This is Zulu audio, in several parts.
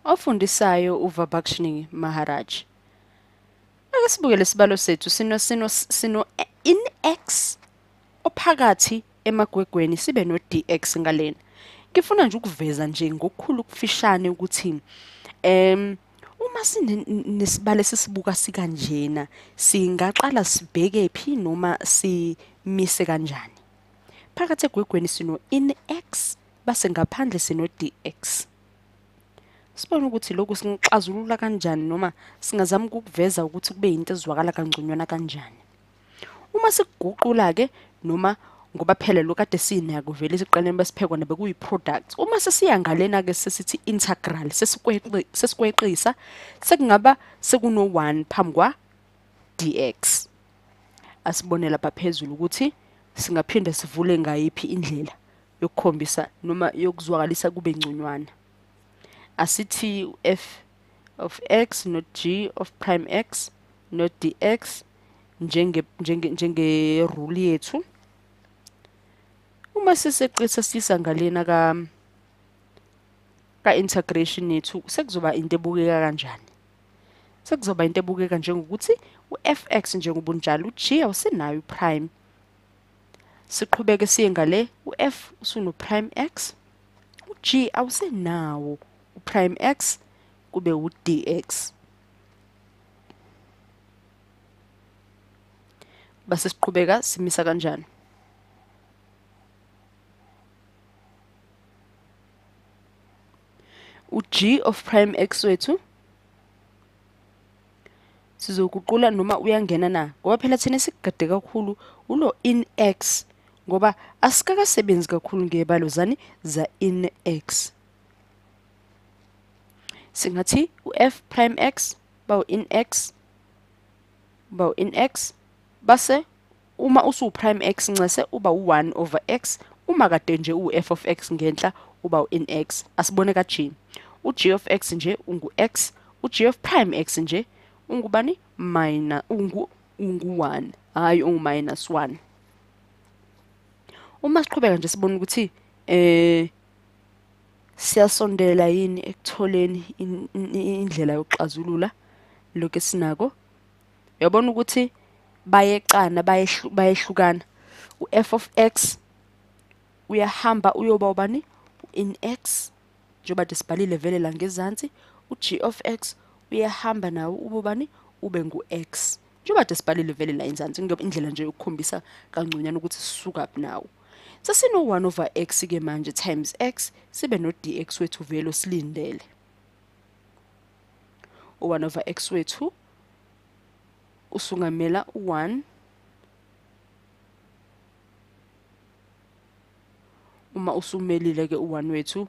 Ofundisayo uVabakshnee Maharaj. Ake sibuke lesibalo sethu sino in x ophakathi emagwegweni sibe no dx ngalena. Ngifuna nje ukuveza nje ngokukhulu ukufishane ukuthi uma sinesibalo esisibuka sikanjena singaqala sibheke phi noma simise kanjani. Phakathi egwegweni sino in x base ngaphandle sino dx. Sibone ukuthi lokhu singaxazulula kanjani noma singazama ukukuveza ukuthi kube yinto ezwakala kangconywana kanjani. Uma sikuguqula-ke noma ngoba phela lo kade sinako vele esiqaleni besiphekwa bekuyi-product. Uma sesiya ngalena-ke sesithi integral sesikweqisa sekungaba sekuno-1 phambi kwa dx. Asibone lapha phezulu ukuthi singaphinde sivule ngayiphi indlela yokukhombisa noma yokuzwakalisa kube ngconywana. Asithi f of x not g of prime x not dx njenge rule yethu. Uma siseqisa sisa ngalena ka integration yethu sekuzoba into ebukeka kanjani? Sekuzoba into ebukeka njengokuthi u-fx njengobunjalo u-g awusenayo prime. Siqhubeke siye ngale u-f usuno prime x, u-g awusenawo prime x kube u-dx. Base siqhubeka simisa kanjani? U-g of prime x wethu sizoguqula noma uyangena na, ngoba phela thina sikugade kakhulu ulo in x ngoba asikakasebenzi kakhulu ngebalo zani za in x. Singathi u-f prime x bawu in x bawu in x base uma usu prime x ncese uba u1 over x, uma kade nje u-f of x ngenhla uba u-in x. Asibone ka g, u-g of x nje ungu x, u-g of prime x nje ungubani? Minus ungu 1, hayi ungu minus 1. Uma siqhubeka nje sibona ukuthi siyasondela yini ekutholeni indlela yokuxazulula lokho esinako. Uyabona ukuthi bayeqana bayehlukana. U-f of x uyahamba uyoba ubani? In x njengoba sibhalile vele la ngezansi. U-g of x uyahamba nawo ube ubani? Ube ngu-x njengoba sibhalile vele la ngezansi. Indlela nje yokukhombisa kangconywana ukuthi sisuka nawo. Sesino 1 over x ke manje times x sibe no dx wethu vele silindele. U1 over x wethu usungamela u1 uma usumelile ke u1 wethu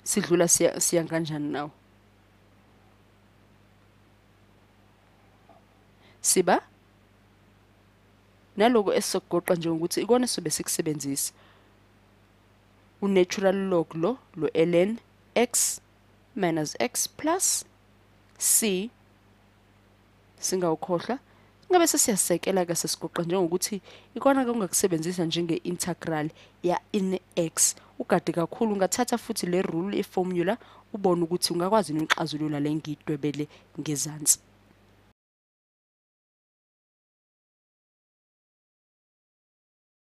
sidlula siya kanjani nawo? Siba naloko esizokugoqa nje ukuthi ikona sobe sikusebenzisa u-natural log lo ln x minus x plus c. Singawukhohlwa ngabe sesiyasekela ke sesigoqa njengokuthi ikona ke ungakusebenzisa njenge-integral ya in x. Ugade kakhulu ungathatha futhi le rule iformula ubone ukuthi ungakwazi ukuxazulula le ngidwebele ngezansi.